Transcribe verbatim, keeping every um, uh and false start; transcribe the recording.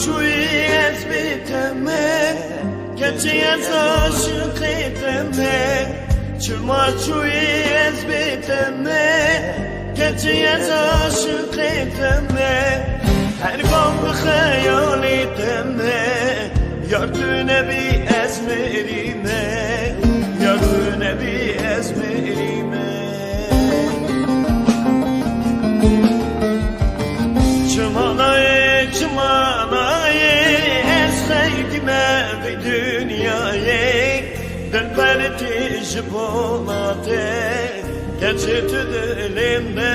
Çûyî ez bê te me, keçê ez aşiqê te me. Çima çûyî ez bê te me, keçê ez aşiqê te me. Her gam bi xeyalê te me, yar tu nebî ez mirî me, yar tu nebî ez mirî me. Çima nayê, çima nayê, ez xeykî me vê dinyayê. Dilber tê ji polatê, keçê tu dilê me